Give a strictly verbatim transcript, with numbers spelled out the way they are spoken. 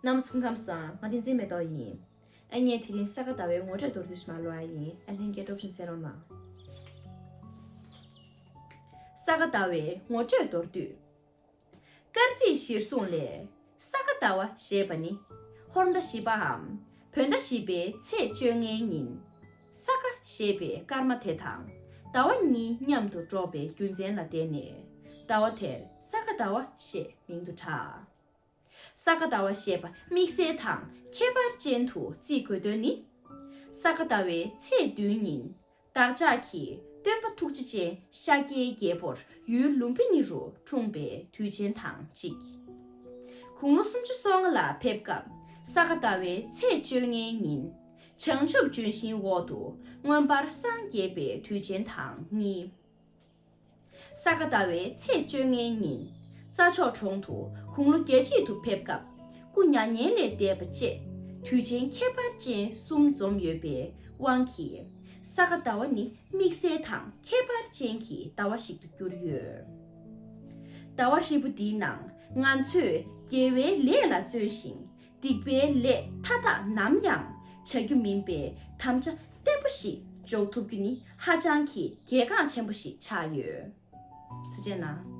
རྣམ་པ་ཚོ་སྐུ་ཁམས་བཟང་། ང་བསྟན་འཛིན་མེ་ཏོག་ཡིན། ཨ་ངས་དེ་རིང་ས་ག་ཟླ་བའི་ངོ་སྤྲོད་མདོར་བསྡུས་ཤིག་མར་ཀློག་ཡ་ཡིན། ཨ་ལྷན་རྒྱས་སྤྲོ་པོ་བྱུང་གསན་རོགས་གནང་། ས་ག་ཟླ་བའི་ངོ་སྤྲོད་མདོར་བསྡུས། སྐར་རྩིས་གཞིར་བཟུང་ལས། ས་ག་ཟླ་བ་ཞེས་པ་ནི། ཧོར་ཟླ་བཞི་པའམ། བོད་ཟླ་བཞི་པའི་ཚེས་བཅོ་ལྔའི་ཉིན། ས་ག་ཞེས་པའི་སྐར་མ་དེ་དང་། ཟླ་བ་གཉིས་མཉམ་དུ་འགྲོགས་པའི་རྒྱུ་མཚན་ལ་བརྟེན་ནས། ཟླ་བ་དེར་ས་ག་ཟླ་བ་ཞེས་མིང་དུ་གྲགས། ས་ག་ཟླ་བ་ཞེས་པ་དམིགས་བསལ་དང་ཁྱད་པར་ཅན་དུ་བརྩི་དགོས་དོན་ནི། ས་ག་ཟླ་བའི་ཚེས་བདུན་ཉིན། བདག་ཅག་གི་སྟོན་པ་ཐུགས་རྗེ་ཅན་ཤཱཀྱའི་རྒྱལ་པོར་ཡུལ་ལུམ་བི་ནི་རུ་འཁྲུངས་པའི་དུས་ཆེན་དང་གཅིག་དགུང་ལོ་སུམ་ཅུ་སོ་ལྔ་ལ་ཕེབས་སྐབས། ས་ག་ཟླ་བའི་ཚེས་བཅོ་ལྔའི་ཉིན། བྱང་ཆུབ་ལྗོན་ཤིང་འོག་ཏུ་མངོན་པར་སངས་རྒྱས་པའི་དུས་ཆེན་དང་གཉིས། ས་ག་ཟླ་བའི་ཚེས་བཅོ་ལྔའི་ཉིན། རྩྭ་མཆོག་གྲོང་དུ་དགུང་ལོ་བརྒྱད་ཅུ་དུ་ཕེབས་སྐབས། སྐུ་མྱ་ངན་ལས་འདས་པ་བཅས་དུས་ཆེན་ཁྱད་པར་ཅན་གསུམ་འཛོམས་ཡོད་པའི་དབང་གིས། ས་ག་ཟླ་བ་ནི་དམིགས་བསལ་དང་ཁྱད་པར་ཅན་གྱི་ཟླ་བ་ཞིག་ཏུ་གྱུར་ཡོད། ཟླ་བ་ཧྲིལ་པོ་འདིའི་ནང་ང་ཚོས་དགེ་བའི་ལས་ལ་བརྩོན་ཞིང་། སྡིག་པའི་ལས་མཐའ་དག་ནམ་ཡང་བྱ་རྒྱུ་མིན་པའི་དམ་བཅའ་བརྟན་པོ་ཞིག་འཇོག་ཐུབ་རྒྱུ་ནི་ཧ་ཅང་གི་གལ་འགངས་ཆེན་པོ་ཞིག་ཆགས་ཡོད། ཐུགས་རྗེ་གནང་།